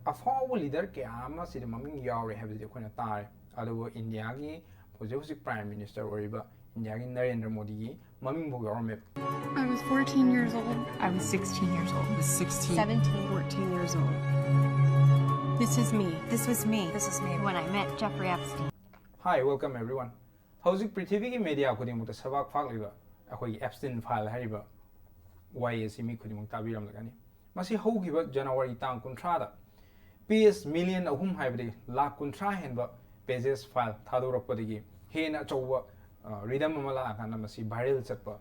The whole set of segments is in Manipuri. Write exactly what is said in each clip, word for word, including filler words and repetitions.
ꯑꯐꯥꯎꯕ ꯂꯤꯗꯔ ꯀꯌꯥ ꯑꯃ ꯁꯤꯗ ꯃꯃꯤꯡ ꯌꯥꯎꯔꯦ ꯍꯥꯏꯕꯁꯤꯗꯤ ꯑꯩꯈꯣꯏꯅ ꯇꯥꯔꯦ꯫ ꯑꯗꯨꯕꯨ ꯏꯟꯗꯤꯌꯥꯒꯤ ꯍꯧꯖꯤꯛ ꯍꯧꯖꯤꯛ ꯄ꯭ꯔꯥꯏꯝ ꯃꯤꯅꯤꯁꯇꯔ ꯑꯣꯏꯔꯤꯕ ꯏꯟꯗꯤꯌꯥꯒꯤ ꯅꯔꯦꯟꯗ꯭ꯔ ꯃꯣꯗꯤꯒꯤ ꯃꯃꯤꯡꯐꯥꯎ ꯌꯥꯎꯔꯝꯃꯦꯕ꯫ I was fourteen years old. I was sixteen years old. was sixteen. Seventeen. Fourteen years old. This is me. This was me. This is me when I met Jeffrey Epstein. Hi, welcome everyone. ꯍꯧꯖꯤꯛ ꯄ꯭ꯔꯤꯊꯤꯕꯤꯒꯤ ꯃꯦꯗꯤꯌꯥ ꯈꯨꯗꯤꯡꯃꯛꯇ ꯁꯕꯥꯛ ꯐꯥꯛꯂꯤꯕ ꯑꯩꯈꯣꯏꯒꯤ ꯑꯦꯞꯁꯇꯤꯟ ꯐꯥꯏꯜ ꯍꯥꯏꯔꯤꯕ ꯋꯥꯍꯩ ꯑꯁꯤ ꯃꯤ ꯈꯨꯗꯤꯡꯃꯛ ꯇꯥꯕꯤꯔꯝꯂꯒꯅꯤ꯫ ꯃꯁꯤ ꯍꯧꯈꯤꯕ ꯖꯅꯋꯥꯔꯤ ꯇꯥꯡ ꯀꯨꯟꯊ꯭ꯔꯥꯗ ꯄꯦꯖ ꯃꯤꯂꯤꯌꯟ ꯑꯍꯨꯝ ꯍꯥꯏꯕꯗꯤ ꯂꯥꯛ ꯀꯨꯟꯊ꯭ꯔꯥ ꯍꯦꯟꯕ ꯄꯦꯖꯦꯁ ꯐꯥꯏꯜ ꯊꯥꯗꯣꯔꯛꯄꯗꯒꯤ ꯍꯦꯟꯅ ꯑꯆꯧꯕ ꯔꯤꯗꯝ ꯑꯃ ꯂꯥꯛꯑꯀꯥꯟꯗ ꯃꯁꯤ ꯚꯥꯏꯔꯦꯜ ꯆꯠꯄ,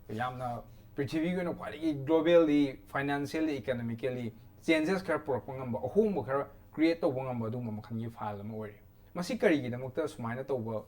ꯌꯥꯝꯅ ꯄ꯭ꯔꯤꯊꯤꯕꯤꯒꯤ ꯑꯣꯏꯅ ꯈ꯭ꯋꯥꯏꯗꯒꯤ ꯒ꯭ꯂꯣꯕꯦꯜꯂꯤ, ꯐꯥꯏꯅꯥꯟꯁꯤꯌꯦꯜꯂꯤ, ꯏꯀꯅꯣꯃꯤꯀꯦꯜꯂꯤ ꯆꯦꯟꯖꯦꯁ ꯈꯔ ꯄꯨꯔꯛꯄ ꯉꯝꯕ, ꯑꯍꯣꯡꯕ ꯈꯔ ꯀ꯭ꯔꯤꯌꯦꯠ ꯇꯧꯕ ꯉꯝꯕ ꯑꯗꯨꯒꯨꯝꯕ ꯃꯈꯜꯒꯤ ꯐꯥꯏꯜ ꯑꯃ ꯑꯣꯏꯔꯤ꯫ ꯃꯁꯤ ꯀꯔꯤꯒꯤꯗꯃꯛꯇ ꯁꯨꯃꯥꯏꯅ ꯇꯧꯕ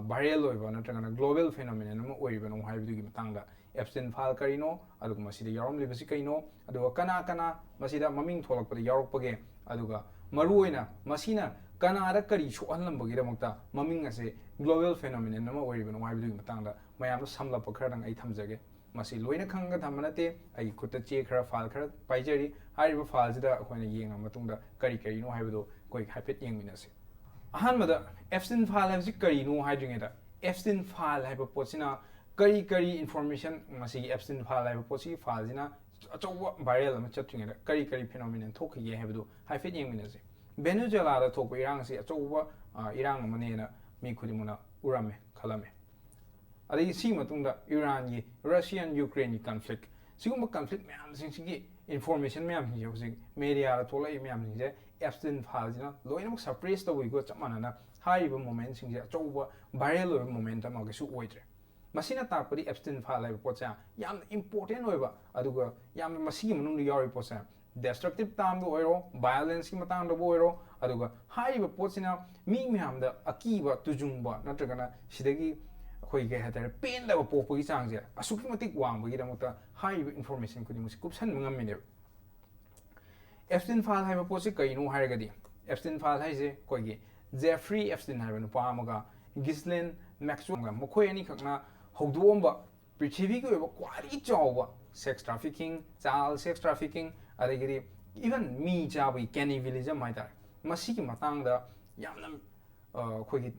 ꯚꯥꯏꯔꯦꯜ ꯑꯣꯏꯕ ꯅꯠꯇ꯭ꯔꯒꯅ ꯒ꯭ꯂꯣꯕꯦꯜ ꯐꯦꯅꯣꯃꯤꯅꯟ ꯑꯃ ꯑꯣꯏꯔꯤꯕꯅꯣ ꯍꯥꯏꯕꯗꯨꯒꯤ ꯃꯇꯥꯡꯗ, ꯑꯦꯞꯁꯇꯤꯟ ꯐꯥꯏꯜ ꯀꯔꯤꯅꯣ, ꯑꯗꯨꯒ ꯃꯁꯤꯗ ꯌꯥꯎꯔꯝꯂꯤꯕꯁꯤ ꯀꯩꯅꯣ, ꯑꯗꯨꯒ ꯀꯅꯥ ꯀꯅꯥ ꯃꯁꯤꯗ ꯃꯃꯤꯡ ꯊꯣꯛꯂꯛꯄꯗ ꯌꯥꯎꯔꯛꯄꯒꯦ, ꯑꯗꯨꯒ ꯃꯔꯨꯑꯣꯏꯅ ꯃꯁꯤꯅ ꯀꯅꯥꯗ ꯀꯔꯤ ꯁꯣꯛꯍꯜꯂꯝꯕꯒꯤꯗꯃꯛꯇ ꯃꯃꯤꯡ ꯑꯁꯦ ꯒ꯭ꯂꯣꯕꯦꯜ ꯐꯦꯅꯣꯃꯤꯅꯟ ꯑꯃ ꯑꯣꯏꯔꯤꯕꯅꯣ ꯍꯥꯏꯕꯗꯨꯒꯤ ꯃꯇꯥꯡꯗ ꯃꯌꯥꯝꯗ ꯁꯝꯂꯞꯄ ꯈꯔꯗꯪ ꯑꯩ ꯊꯝꯖꯒꯦ꯫ ꯃꯁꯤ ꯂꯣꯏꯅ ꯈꯪꯉꯒ ꯊꯝꯕ ꯅꯠꯇꯦ꯫ ꯑꯩꯒꯤ ꯈꯨꯠꯇ ꯆꯦ ꯈꯔ, ꯐꯥꯏꯜ ꯈꯔ ꯄꯥꯏꯖꯔꯤ꯫ ꯍꯥꯏꯔꯤꯕ ꯐꯥꯏꯜꯁꯤꯗ ꯑꯩꯈꯣꯏꯅ ꯌꯦꯡꯉ ꯃꯇꯨꯡꯗ ꯀꯔꯤ ꯀꯔꯤꯅꯣ ꯍꯥꯏꯕꯗꯣ ꯑꯩꯈꯣꯏ ꯍꯥꯏꯐꯦꯠ ꯌꯦꯡꯃꯤꯟꯅꯁꯤ꯫ ꯑꯍꯥꯟꯕꯗ, ꯑꯦꯞꯁꯇꯤꯟ ꯐꯥꯏꯜ ꯍꯥꯏꯕꯁꯤ ꯀꯔꯤꯅꯣ ꯍꯥꯏꯗ꯭ꯔꯤꯉꯩꯗ, ꯑꯦꯞꯁꯇꯤꯟ ꯐꯥꯏꯜ ꯍꯥꯏꯕ ꯄꯣꯠꯁꯤꯅ ꯀꯔꯤ ꯀꯔꯤ ꯏꯟꯐꯣꯔꯃꯦꯁꯟ, ꯃꯁꯤꯒꯤ ꯑꯦꯞꯁꯇꯤꯟ ꯐꯥꯏꯜ ꯍꯥꯏꯕ ꯄꯣꯠꯁꯤꯒꯤ ꯐꯥꯏꯜꯁꯤꯅ ꯑꯆꯧꯕ ꯚꯥꯏꯔꯦꯜ ꯑꯃ ꯆꯠꯇ꯭ꯔꯤꯉꯩꯗ ꯀꯔꯤ ꯀꯔꯤ ꯐꯦꯅꯣꯃꯤꯅꯟ ꯊꯣꯛꯈꯤꯒꯦ ꯍꯥꯏꯕꯗꯨ ꯍꯥꯏꯐꯦꯠ ꯌꯦꯡꯃꯤꯟꯅꯁꯤ꯫ ꯚꯦꯅꯦꯖꯨꯋꯦꯂꯥꯗ ꯊꯣꯛꯄ ꯏꯔꯥꯡ ꯑꯁꯤ ꯑꯆꯧꯕ, ꯑ, ꯏꯔꯥꯡ ꯑꯃꯅꯦꯅ ꯃꯤ ꯈꯨꯗꯤꯡꯃꯛꯅ ꯎꯔꯝꯃꯦ, ꯈꯜꯂꯝꯃꯦ꯫ ꯑꯗꯒꯤ ꯁꯤꯒꯤ ꯃꯇꯨꯡꯗ ꯏꯔꯥꯟꯒꯤ, ꯔꯁꯤꯌꯥꯟ ꯌꯨꯀ꯭ꯔꯦꯟꯒꯤ ꯀꯟꯐ꯭ꯂꯤꯛ, ꯁꯤꯒꯨꯝꯕ ꯀꯟꯐ꯭ꯂꯤꯛ ꯃꯌꯥꯝꯁꯤꯡꯁꯤꯒꯤ ꯏꯟꯐꯣꯔꯃꯦꯁꯟ ꯃꯌꯥꯝꯁꯤꯡꯁꯦ, ꯍꯧꯖꯤꯛ ꯃꯦꯗꯤꯌꯥꯗ ꯊꯣꯛꯂꯛꯏ ꯃꯌꯥꯝꯁꯤꯡꯁꯦ ꯑꯦꯞꯁꯇꯤꯟ ꯐꯥꯏꯜꯁꯤꯅ ꯂꯣꯏꯅꯃꯛ ꯁꯄ꯭ꯔꯦꯁ ꯇꯧꯕꯤꯒ ꯆꯞ ꯃꯥꯟꯅꯅ ꯍꯥꯏꯔꯤꯕ ꯃꯣꯃꯦꯟꯁꯤꯡꯁꯦ ꯑꯆꯧꯕ ꯚꯥꯏꯔꯦꯜ ꯑꯣꯏꯕ ꯃꯣꯃꯦꯟ ꯑꯃ ꯀꯩꯁꯨ ꯑꯣꯏꯗ꯭ꯔꯦ꯫ ꯃꯁꯤꯅ ꯇꯥꯛꯄꯗꯤ ꯑꯦꯞꯁꯇꯤꯟ ꯐꯥꯏꯜ ꯍꯥꯏꯕ ꯄꯣꯠꯁꯦ ꯌꯥꯝꯅ ꯏꯝꯄꯣꯔꯇꯦꯟ ꯑꯣꯏꯕ, ꯑꯗꯨꯒ ꯌꯥꯝꯅ ꯃꯁꯤꯒꯤ ꯃꯅꯨꯡꯗ ꯌꯥꯎꯔꯤꯕ ꯄꯣꯠꯁꯦ, ꯗꯦꯁꯇ꯭ꯔꯛꯇꯤꯞ ꯇꯥꯝꯗ ꯑꯣꯏꯔꯣ, ꯚꯥꯏꯑꯣꯂꯦꯟꯁꯀꯤ ꯃꯇꯥꯡꯗꯕꯨ ꯑꯣꯏꯔꯣ, ꯑꯗꯨꯒ ꯍꯥꯏꯔꯤꯕ ꯄꯣꯠꯁꯤꯅ ꯃꯤ ꯃꯌꯥꯝꯗ ꯑꯀꯤꯕ, ꯇꯨꯖꯨꯡꯕ ꯅꯠꯇ꯭ꯔꯒꯅ ꯁꯤꯗꯒꯤ ꯑꯩꯈꯣꯏ ꯀꯩ ꯍꯥꯏꯇꯥꯔꯦ, ꯄꯦꯟꯗꯕ ꯄꯣꯛꯄꯒꯤ ꯆꯥꯡꯁꯦ ꯑꯁꯨꯛꯀꯤ ꯃꯇꯤꯛ ꯋꯥꯡꯕꯒꯤꯗꯃꯛꯇ ꯍꯥꯏꯔꯤꯕ ꯏꯟꯐꯣꯔꯃꯦꯁꯟ ꯈꯨꯗꯤꯡꯃꯛꯁꯦ ꯀꯨꯞꯁꯟꯕ ꯉꯝꯃꯤꯅꯦꯕ꯫ ꯑꯦꯞꯁꯇꯤꯟ ꯐꯥꯏꯜ ꯍꯥꯏꯕ ꯄꯣꯠꯁꯤ ꯀꯩꯅꯣ ꯍꯥꯏꯔꯒꯗꯤ, ꯑꯦꯞꯁꯇꯤꯟ ꯐꯥꯏꯜ ꯍꯥꯏꯁꯦ ꯑꯩꯈꯣꯏꯒꯤ ꯖꯦꯐ꯭ꯔꯤ ꯑꯦꯞꯁꯇꯤꯟ ꯍꯥꯏꯕ ꯅꯨꯄꯥ ꯑꯃꯒ ꯒꯤꯁꯂꯤꯟ ꯃꯦꯛꯁꯋꯦꯜꯒ, ꯃꯈꯣꯏ ꯑꯅꯤꯈꯛꯅ ꯍꯧꯗꯣꯛꯑꯝꯕ ꯄ꯭ꯔꯤꯊꯤꯕꯤꯒꯤ ꯑꯣꯏꯕ ꯈ꯭ꯋꯥꯏꯗꯒꯤ ꯆꯥꯎꯕ ꯁꯦꯛꯁ ꯇ꯭ꯔꯥꯐꯤꯀꯤꯡ, ꯆꯥꯏꯜ ꯁꯦꯛꯁ ꯇ꯭ꯔꯥꯐꯤꯀꯤꯡ, ꯑꯗꯒꯤꯗꯤ Even ꯃꯤ ꯆꯥꯕꯒꯤ cannibalism ꯍꯥꯏꯇꯥꯔꯦ, ꯃꯁꯤꯒꯤ ꯃꯇꯥꯡꯗ ꯌꯥꯝꯅ ꯑꯩꯈꯣꯏꯒꯤ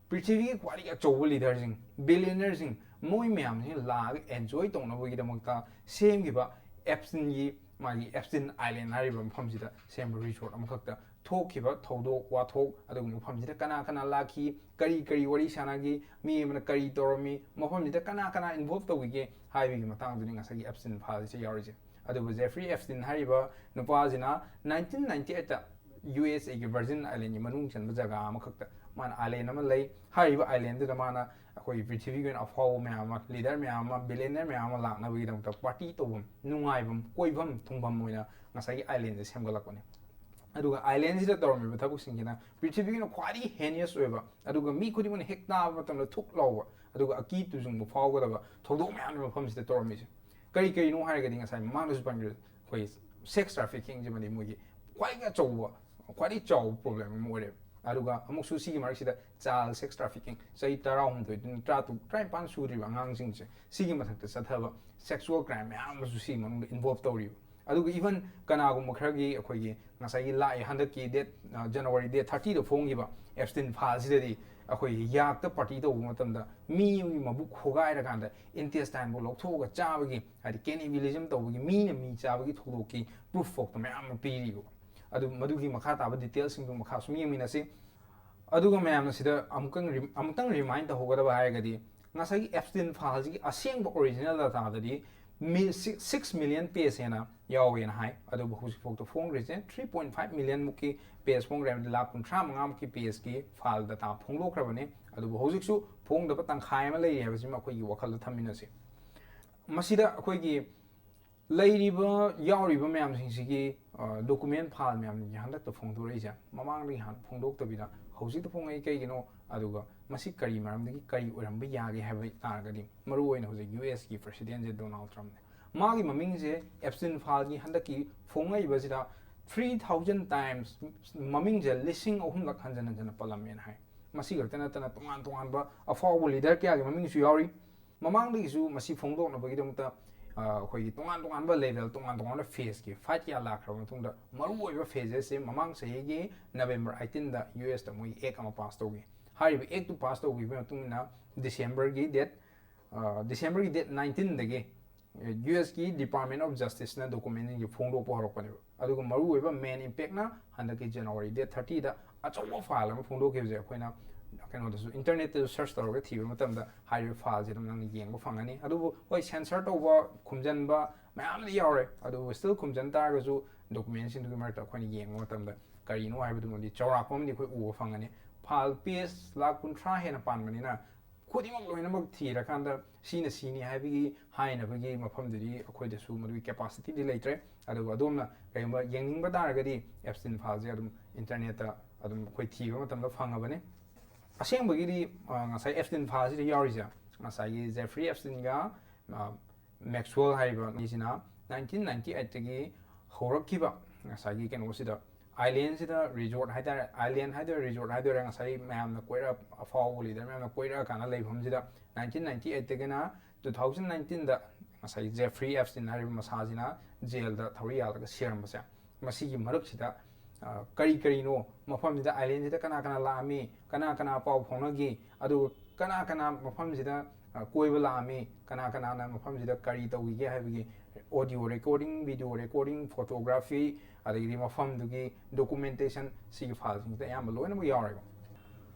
ꯄ꯭ꯔꯤꯊꯤꯕꯤꯒꯤ ꯈ꯭ꯋꯥꯏꯗꯒꯤ ꯑꯆꯧꯕ ꯂꯤꯗꯔꯁꯤꯡ, ꯕꯤꯂꯤꯌꯅꯔꯁꯤꯡ, ꯃꯣꯏ ꯃꯌꯥꯝꯁꯤꯅ ꯂꯥꯛꯑꯒ ꯑꯦꯟꯖꯣꯏ ꯇꯧꯅꯕꯒꯤꯗꯃꯛꯇ ꯁꯦꯝꯈꯤꯕ ꯑꯦꯞꯁꯇꯤꯟꯒꯤ, ꯃꯥꯒꯤ ꯑꯦꯞꯁꯇꯤꯟ ꯑꯥꯏꯂꯦꯟ ꯍꯥꯏꯔꯤꯕ ꯃꯐꯝꯁꯤꯗ ꯁꯦꯝꯕ ꯔꯤꯁꯣꯔꯠ ꯑꯃꯈꯛꯇ ꯊꯣꯛꯈꯤꯕ ꯊꯧꯗꯣꯛ ꯋꯥꯊꯣꯛ, ꯑꯗꯨꯒ ꯃꯐꯝꯁꯤꯗ ꯀꯅꯥ ꯀꯅꯥ ꯂꯥꯛꯈꯤ, ꯀꯔꯤ ꯀꯔꯤ ꯋꯥꯔꯤ ꯁꯥꯟꯅꯈꯤ, ꯃꯤ ꯑꯃꯅ ꯀꯔꯤ ꯇꯧꯔꯝꯃꯤ, ꯃꯐꯝꯁꯤꯗ ꯀꯅꯥ ꯀꯅꯥ ꯏꯟꯚꯣꯜꯕ ꯇꯧꯈꯤꯒꯦ ꯍꯥꯏꯕꯒꯤ ꯃꯇꯥꯡꯗꯨꯅꯤ ꯉꯁꯥꯏꯒꯤ ꯑꯦꯞꯁꯇꯤꯟ ꯐꯥꯏꯜꯁꯦ ꯌꯥꯎꯔꯤꯁꯦ꯫ ꯑꯗꯨꯕꯨ ꯖꯦꯐ꯭ꯔꯤ ꯑꯦꯞꯁꯇꯤꯟ ꯍꯥꯏꯔꯤꯕ ꯅꯨꯄꯥꯁꯤꯅ ꯅꯥꯏꯟꯇꯤꯟ ꯅꯥꯏꯟꯇꯤ ꯑꯩꯠꯇ ꯌꯨ ꯑꯦꯁ ꯑꯦꯒꯤ ꯚꯔꯖꯤꯟ ꯑꯥꯏꯂꯦꯟꯒꯤ ꯃꯅꯨꯡ ꯆꯟꯕ ꯖꯒꯥ ꯑꯃꯈꯛꯇ ꯃꯥꯅ ꯑꯥꯏꯂꯦꯟ ꯑꯃ ꯂꯩ꯫ ꯍꯥꯏꯔꯤꯕ ꯑꯥꯏꯂꯦꯟꯗꯨꯗ ꯃꯥꯅ ꯑꯩꯈꯣꯏꯒꯤ ꯄ꯭ꯔꯤꯊꯤꯕꯤꯒꯤ ꯑꯣꯏꯅ ꯑꯐꯥꯎꯕ ꯃꯌꯥꯝ ꯑꯃ, ꯂꯤꯗꯔ ꯃꯌꯥꯝ ꯑꯃ, ꯕꯤꯂꯤꯌꯅꯔ ꯃꯌꯥꯝ ꯑꯃ ꯂꯥꯛꯅꯕꯒꯤꯗꯃꯛꯇ ꯄꯥꯔꯇꯤ ꯇꯧꯐꯝ, ꯅꯨꯡꯉꯥꯏꯐꯝ, ꯀꯣꯏꯐꯝ ꯊꯨꯡꯐꯝ ꯑꯣꯏꯅ ꯉꯁꯥꯏꯒꯤ ꯑꯥꯏꯂꯦꯟꯁꯦ ꯁꯦꯝꯒꯠꯂꯛꯄꯅꯤ꯫ ꯑꯗꯨꯒ ꯑꯥꯏꯂꯦꯟꯁꯤꯗ ꯇꯧꯔꯝꯃꯤꯕ ꯊꯕꯛꯁꯤꯡꯁꯤꯅ ꯄ꯭ꯔꯤꯊꯤꯕꯤꯒꯤ ꯑꯣꯏꯅ ꯈ꯭ꯋꯥꯏꯗꯒꯤ ꯍꯦꯅꯤꯌꯁ ꯑꯣꯏꯕ, ꯑꯗꯨꯒ ꯃꯤ ꯈꯨꯗꯤꯡꯃꯛꯅ ꯍꯦꯛ ꯇꯥꯕ ꯃꯇꯝꯗ ꯊꯨꯛ ꯂꯥꯎꯕ, ꯑꯗꯨꯒ ꯑꯀꯤ ꯇꯨꯖꯨꯡꯕ ꯐꯥꯎꯒꯗꯕ ꯊꯧꯗꯣꯛ ꯃꯌꯥꯝꯒꯤ ꯃꯐꯝꯁꯤꯗ ꯇꯧꯔꯝꯃꯤꯁꯦ꯫ ꯀꯔꯤ ꯀꯔꯤꯅꯣ ꯍꯥꯏꯔꯒꯗꯤ ꯉꯁꯥꯏ ꯃꯃꯥꯡꯗꯁꯨ ꯄꯟꯈ꯭ꯔꯦ, ꯑꯩꯈꯣꯏ ꯁꯦꯛꯁ ꯇ꯭ꯔꯥꯐꯤꯀꯤꯡꯁꯤꯃꯗꯤ ꯃꯣꯏꯒꯤ ꯈ꯭ꯋꯥꯏꯗꯒꯤ ꯑꯆꯧꯕ, ꯈ꯭ꯋꯥꯏꯗꯒꯤ ꯆꯥꯎꯕ ꯄ꯭ꯔꯣꯕ꯭ꯂꯦꯝ ꯑꯃ ꯑꯣꯏꯔꯦꯕ꯫ ꯑꯗꯨꯒ ꯑꯃꯨꯛꯁꯨ ꯁꯤꯒꯤ ꯃꯔꯛꯁꯤꯗ ꯆꯥꯏꯜ ꯁꯦꯛꯁ ꯇ꯭ꯔꯥꯐꯤꯀꯤꯡ, ꯆꯍꯤ ꯇꯔꯥꯍꯨꯝꯗꯣꯏꯗꯩꯅ ꯇꯔꯥꯇꯔꯨꯛ, ꯇꯔꯥꯅꯤꯄꯥꯟ ꯁꯨꯗ꯭ꯔꯤꯕ ꯑꯉꯥꯡꯁꯤꯡꯁꯦ ꯁꯤꯒꯤ ꯃꯊꯛꯇ ꯆꯠꯊꯕ ꯁꯦꯛꯁꯨꯋꯦꯜ ꯀ꯭ꯔꯥꯏꯝ ꯃꯌꯥꯝ ꯑꯃꯁꯨ ꯁꯤꯒꯤ ꯃꯅꯨꯡꯗ ꯏꯟꯚꯣꯜꯕ ꯇꯧꯔꯤꯕ꯫ ꯑꯗꯨꯒ ꯏꯚꯟ ꯀꯅꯥꯒꯨꯝꯕ ꯈꯔꯒꯤ ꯑꯩꯈꯣꯏꯒꯤ ꯉꯁꯥꯏꯒꯤ ꯂꯥꯛꯏ ꯍꯟꯗꯛꯀꯤ ꯗꯦꯠ, ꯖꯅꯋꯥꯔꯤ ꯗꯦꯠ ꯊꯥꯔꯇꯤꯗ ꯐꯣꯡꯈꯤꯕ ꯑꯦꯞꯁꯇꯤꯟ ꯐꯥꯏꯜꯁꯤꯗꯗꯤ ꯑꯩꯈꯣꯏꯒꯤ ꯌꯥꯛꯇ ꯄꯥꯔꯇꯤ ꯇꯧꯕ ꯃꯇꯝꯗ ꯃꯤ ꯑꯃꯒꯤ ꯃꯕꯨꯛ ꯈꯣꯒꯥꯏꯔꯀꯥꯟꯗ ꯏꯟꯇꯦꯁꯇꯥꯏꯟꯕꯨ ꯂꯧꯊꯣꯛꯑꯒ ꯆꯥꯕꯒꯤ, ꯍꯥꯏꯗꯤ ꯀꯦꯅꯤꯕꯤꯂꯤꯖꯝ ꯇꯧꯕꯒꯤ, ꯃꯤꯅ ꯃꯤ ꯆꯥꯕꯒꯤ ꯊꯧꯗꯣꯛꯀꯤ ꯄ꯭ꯔꯨꯐ ꯐꯥꯎꯗ ꯃꯌꯥꯝ ꯑꯃ ꯄꯤꯔꯤꯕ꯫ ꯑꯗꯨ ꯃꯗꯨꯒꯤ ꯃꯈꯥ ꯇꯥꯕ ꯗꯤꯇꯦꯜꯁꯤꯡꯗꯨ ꯃꯈꯥ ꯁꯨꯝ ꯌꯦꯡꯃꯤꯟꯅꯁꯤ꯫ ꯑꯗꯨꯒ ꯃꯌꯥꯝꯅ ꯁꯤꯗ ꯑꯃꯨꯛꯇꯪ ꯔꯤ-, ꯑꯃꯨꯛꯇꯪ ꯔꯤꯃꯥꯏꯟ ꯇꯧꯍꯧꯒꯗꯕ ꯍꯥꯏꯔꯒꯗꯤ ꯉꯁꯥꯏꯒꯤ ꯑꯦꯞꯁꯇꯤꯟ ꯐꯥꯏꯜꯁꯤꯒꯤ ꯑꯁꯦꯡꯕ ꯑꯣꯔꯤꯖꯤꯅꯦꯜ ꯗꯇꯥꯗꯗꯤ ꯃꯤ ꯁꯤꯛꯁ ꯃꯤꯂꯤꯌꯟ ꯄꯦꯖ ꯍꯦꯟꯅ ꯌꯥꯎꯋꯦꯅ ꯍꯥꯏ꯫ ꯑꯗꯨꯕꯨ ꯍꯧꯖꯤꯛꯐꯥꯎꯗ ꯐꯣꯡꯈ꯭ꯔꯤꯁꯦ ꯊ꯭ꯔꯤ ꯄꯣꯏꯟ ꯐꯥꯏꯚ ꯃꯤꯂꯤꯌꯟ ꯃꯨꯛꯀꯤ ꯄꯦꯖ ꯐꯣꯡꯈ꯭ꯔꯦ, ꯍꯥꯏꯕꯗꯤ ꯂꯥꯈ ꯀꯨꯟꯊ꯭ꯔꯥ ꯃꯉꯥ ꯃꯨꯛꯀꯤ ꯄꯦꯖꯀꯤ ꯐꯥꯏꯜ ꯗꯇꯥ ꯐꯣꯡꯗꯣꯛꯈ꯭ꯔꯕꯅꯤ꯫ ꯑꯗꯨꯕꯨ ꯍꯧꯖꯤꯛꯁꯨ ꯐꯣꯡꯗꯕ ꯇꯪꯈꯥꯏ ꯑꯃ ꯂꯩꯔꯤ ꯍꯥꯏꯕꯁꯤꯃ ꯑꯩꯈꯣꯏꯒꯤ ꯋꯥꯈꯜꯗ ꯊꯝꯃꯤꯟꯅꯁꯤ꯫ ꯃꯁꯤꯗ ꯑꯩꯈꯣꯏꯒꯤ ꯂꯩꯔꯤꯕ, ꯌꯥꯎꯔꯤꯕ ꯃꯌꯥꯝꯁꯤꯡꯁꯤꯒꯤ, ꯑ, ꯗꯣꯀꯨꯃꯦꯟ ꯐꯥꯏꯜ ꯃꯌꯥꯝꯁꯤꯡꯁꯦ ꯍꯟꯗꯛꯇ ꯐꯣꯡꯗꯣꯔꯛꯏꯁꯦ ꯃꯃꯥꯡꯗꯒꯤ ꯍꯥꯟꯅ ꯐꯣꯡꯗꯣꯛꯇꯕꯤꯗ ꯍꯧꯖꯤꯛꯇ ꯐꯣꯡꯉꯛꯏ ꯀꯩꯒꯤꯅꯣ? ꯑꯗꯨꯒ ꯃꯁꯤ ꯀꯔꯤ ꯃꯔꯝꯗꯒꯤ ꯀꯔꯤ ꯑꯣꯏꯔꯝꯕ ꯌꯥꯒꯦ ꯍꯥꯏꯕ ꯇꯥꯔꯒꯗꯤ, ꯃꯔꯨ ꯑꯣꯏꯅ ꯍꯧꯖꯤꯛ ꯌꯨ ꯑꯦꯁꯀꯤ ꯄ꯭ꯔꯦꯁꯤꯗꯦꯟꯁꯦ ꯗꯣꯅꯥꯜꯗ ꯇ꯭ꯔꯝꯞꯅꯦ꯫ ꯃꯥꯒꯤ ꯃꯃꯤꯡꯁꯦ ꯑꯦꯞꯁꯇꯤꯟ ꯐꯥꯏꯜꯒꯤ ꯍꯟꯗꯛꯀꯤ ꯐꯣꯡꯉꯛꯏꯕꯁꯤꯗ ꯊ꯭ꯔꯤ ꯊꯥꯎꯖꯟ ꯇꯥꯏꯝꯁ ꯃꯃꯤꯡꯁꯦ ꯂꯤꯁꯤꯡ ꯑꯍꯨꯝꯂꯛ ꯍꯟꯖꯟ ꯍꯟꯖꯟꯅ ꯄꯜꯂꯝꯃꯦꯅ ꯍꯥꯏ꯫ ꯃꯁꯤ ꯈꯛꯇ ꯅꯠꯇꯅ ꯇꯣꯉꯥꯟ ꯇꯣꯉꯥꯟꯕ ꯑꯐꯥꯎꯕ ꯂꯤꯗꯔ ꯀꯌꯥꯒꯤ ꯃꯃꯤꯡꯁꯨ ꯌꯥꯎꯔꯤ꯫ ꯃꯃꯥꯡꯗꯒꯤꯁꯨ ꯃꯁꯤ ꯐꯣꯡꯗꯣꯛꯅꯕꯒꯤꯗꯃꯛꯇ, ꯑꯩꯈꯣꯏꯒꯤ ꯇꯣꯉꯥꯟ ꯇꯣꯉꯥꯟꯕ ꯂꯦꯚꯦꯜ, ꯇꯣꯉꯥꯟ ꯇꯣꯉꯥꯟꯕ ꯐꯦꯁꯀꯤ ꯐꯥꯏꯠ ꯀꯌꯥ ꯂꯥꯛꯈ꯭ꯔꯕ ꯃꯇꯨꯡꯗ, ꯃꯔꯨꯑꯣꯏꯕ ꯐꯦꯖꯦꯁꯁꯦ ꯃꯃꯥꯡ ꯆꯍꯤꯒꯤ ꯅꯕꯦꯝꯕꯔ ꯑꯩꯠꯇꯤꯟꯗ ꯌꯨ ꯑꯦꯁꯇ ꯃꯣꯏ ꯑꯦꯛ ꯑꯃ ꯄꯥꯁ ꯇꯧꯈꯤ꯫ ꯍꯥꯏꯔꯤꯕ ꯑꯦꯛꯇꯨ ꯄꯥꯁ ꯇꯧꯈꯤꯕꯒꯤ ꯃꯇꯨꯡ ꯏꯟꯅ ꯗꯤꯁꯦꯝꯕꯔꯒꯤ ꯗꯦꯠ ꯗꯤꯁꯦꯝꯕꯔꯒꯤ ꯗꯦꯠ ꯅꯥꯏꯟꯇꯤꯟꯗꯒꯤ ꯌꯨ ꯑꯦꯁꯀꯤ ꯗꯤꯄꯥꯔꯠꯃꯦꯟ ꯑꯣꯐ ꯖꯁꯇꯤꯁꯅ ꯗꯣꯀꯨꯃꯦꯟꯁꯤꯡꯁꯦ ꯐꯣꯡꯗꯣꯛꯄ ꯍꯧꯔꯛꯄꯅꯦꯕ꯫ ꯑꯗꯨꯒ ꯃꯔꯨꯑꯣꯏꯕ ꯃꯦꯟ ꯏꯝꯄꯦꯛꯅ ꯍꯟꯗꯛꯀꯤ ꯖꯅꯋꯥꯔꯤ ꯗꯦꯠ ꯊꯥꯔꯇꯤꯗ ꯑꯆꯧꯕ ꯐꯥꯏꯜ ꯑꯃ ꯐꯣꯡꯗꯣꯛꯈꯤꯕꯁꯦ ꯑꯩꯈꯣꯏꯅ ꯀꯩꯅꯣꯗꯁꯨ, ꯏꯟꯇꯔꯅꯦꯠꯇꯁꯨ ꯁꯔꯆ ꯇꯧꯔꯒ ꯊꯤꯕ ꯃꯇꯝꯗ ꯍꯥꯏꯔꯤꯕ ꯐꯥꯏꯜꯁꯦ ꯑꯗꯨꯝ ꯅꯪꯅ ꯌꯦꯡꯕ ꯐꯪꯒꯅꯤ꯫ ꯑꯗꯨꯕꯨ ꯍꯣꯏ, ꯁꯦꯟꯁꯔ ꯇꯧꯕ, ꯈꯨꯝꯖꯤꯟꯕ ꯃꯌꯥꯝꯗꯤ ꯌꯥꯎꯔꯦ, ꯑꯗꯨꯕꯨ ꯁ꯭ꯇꯤꯜ ꯈꯨꯝꯖꯤꯟ ꯇꯥꯔꯒꯁꯨ ꯗꯣꯀꯨꯃꯦꯟꯁꯤꯡꯗꯨꯒꯤ ꯃꯔꯛꯇ ꯑꯩꯈꯣꯏꯅ ꯌꯦꯡꯕ ꯃꯇꯝꯗ ꯀꯔꯤꯅꯣ ꯍꯥꯏꯕꯗꯨꯃꯗꯤ ꯆꯥꯎꯔꯥꯛꯄ ꯑꯃꯗꯤ ꯑꯩꯈꯣꯏ ꯎꯕ ꯐꯪꯒꯅꯤ꯫ ꯐꯥꯏꯜ ꯄꯦꯖ ꯂꯥꯈ ꯀꯨꯟꯊ꯭ꯔꯥ ꯍꯦꯟꯅ ꯄꯥꯟꯕꯅꯤꯅ, ꯈꯨꯗꯤꯡꯃꯛ ꯂꯣꯏꯅꯃꯛ ꯊꯤꯔꯀꯥꯟꯗ ꯁꯤꯅ ꯁꯤꯅꯤ ꯍꯥꯏꯕꯒꯤ ꯍꯥꯏꯅꯕꯒꯤ ꯃꯐꯝꯗꯨꯗꯤ ꯑꯩꯈꯣꯏꯗꯁꯨ ꯃꯗꯨꯒꯤ ꯀꯦꯄꯥꯁꯤꯇꯤꯗꯤ ꯂꯩꯇ꯭ꯔꯦ꯫ ꯑꯗꯨꯒ ꯑꯗꯣꯝꯅ ꯀꯔꯤꯒꯨꯝꯕ ꯌꯦꯡꯅꯤꯡꯕ ꯇꯥꯔꯒꯗꯤ ꯑꯦꯞꯁꯇꯤꯟ ꯐꯥꯏꯜꯁꯦ ꯑꯗꯨꯝ ꯏꯟꯇꯔꯅꯦꯠꯇ ꯑꯗꯨꯝ ꯑꯩꯈꯣꯏ ꯊꯤꯕ ꯃꯇꯝꯗ ꯐꯪꯉꯕꯅꯤ꯫ ꯑꯁꯦꯡꯕꯒꯤꯗꯤ, ꯑ, ꯉꯁꯥꯏ ꯑꯦꯞꯁꯇꯤꯟ ꯐꯥꯏꯜꯁꯤꯗ ꯌꯥꯎꯔꯤꯁꯦ, ꯉꯁꯥꯏꯒꯤ ꯖꯦꯐ꯭ꯔꯤ ꯑꯦꯞꯁꯇꯤꯟꯒ, ꯑ, ꯃꯦꯛꯁꯋꯦꯜ ꯍꯥꯏꯔꯤꯕ ꯃꯤꯁꯤꯅ ꯅꯥꯏꯟꯇꯤꯟ ꯅꯥꯏꯟꯇꯤ ꯑꯩꯠꯇꯒꯤ ꯍꯧꯔꯛꯈꯤꯕ ꯉꯁꯥꯏꯒꯤ ꯀꯩꯅꯣꯁꯤꯗ, ꯑꯥꯏꯂꯦꯟꯁꯤꯗ ꯔꯤꯖꯣꯔꯠ ꯍꯥꯏꯇꯥꯔꯦ, ꯑꯥꯏꯂꯦꯟ ꯍꯥꯏꯗꯣꯏꯔꯥ ꯔꯤꯖꯣꯔꯠ ꯍꯥꯏꯗꯣꯏꯔꯥ, ꯉꯁꯥꯏ ꯃꯌꯥꯝꯅ ꯀꯣꯏꯔꯛ, ꯑꯐꯥꯎꯕ ꯂꯤꯗꯔ ꯃꯌꯥꯝꯅ ꯀꯣꯏꯔꯛꯑꯀꯥꯟꯗ ꯂꯩꯐꯝꯁꯤꯗ ꯅꯥꯏꯟꯇꯤꯟ ꯅꯥꯏꯟꯇꯤ ꯑꯩꯠꯇꯒꯤꯅ ꯇꯨ ꯊꯥꯎꯖꯟ ꯅꯥꯏꯟꯇꯤꯟꯗ ꯉꯁꯥꯏ ꯖꯦꯐ꯭ꯔꯤ ꯑꯦꯞꯁꯇꯤꯟ ꯍꯥꯏꯔꯤꯕ ꯃꯁꯥꯁꯤꯅ ꯖꯦꯜꯗ ꯊꯧꯔꯤ ꯌꯥꯜꯂꯒ ꯁꯤꯔꯝꯕꯁꯦ, ꯃꯁꯤꯒꯤ ꯃꯔꯛꯁꯤꯗ, ꯑ, ꯀꯔꯤ ꯀꯔꯤꯅꯣ, ꯃꯐꯝꯁꯤꯗ, ꯑꯥꯏꯂꯦꯟꯁꯤꯗ ꯀꯅꯥ ꯀꯅꯥ ꯂꯥꯛꯑꯝꯃꯤ, ꯀꯅꯥ ꯀꯅꯥ ꯄꯥꯎ ꯐꯥꯎꯅꯈꯤ, ꯑꯗꯨꯒ ꯀꯅꯥ ꯀꯅꯥ ꯃꯐꯝꯁꯤꯗ, ꯑ, ꯀꯣꯏꯕ ꯂꯥꯛꯑꯝꯃꯤ, ꯀꯅꯥ ꯀꯅꯥꯅ ꯃꯐꯝꯁꯤꯗ ꯀꯔꯤ ꯇꯧꯈꯤꯒꯦ ꯍꯥꯏꯕꯒꯤ audio recording, video recording, photography, ꯑꯗꯒꯤꯗꯤ ꯃꯐꯝꯗꯨꯒꯤ ꯗꯣꯀꯨꯃꯦꯟꯇꯦꯁꯟ, ꯁꯤꯒꯤ ꯐꯥꯏꯜꯁꯤꯡꯁꯤꯗ ꯑꯌꯥꯝꯕ ꯂꯣꯏꯅꯃꯛ ꯌꯥꯎꯔꯦꯕ꯫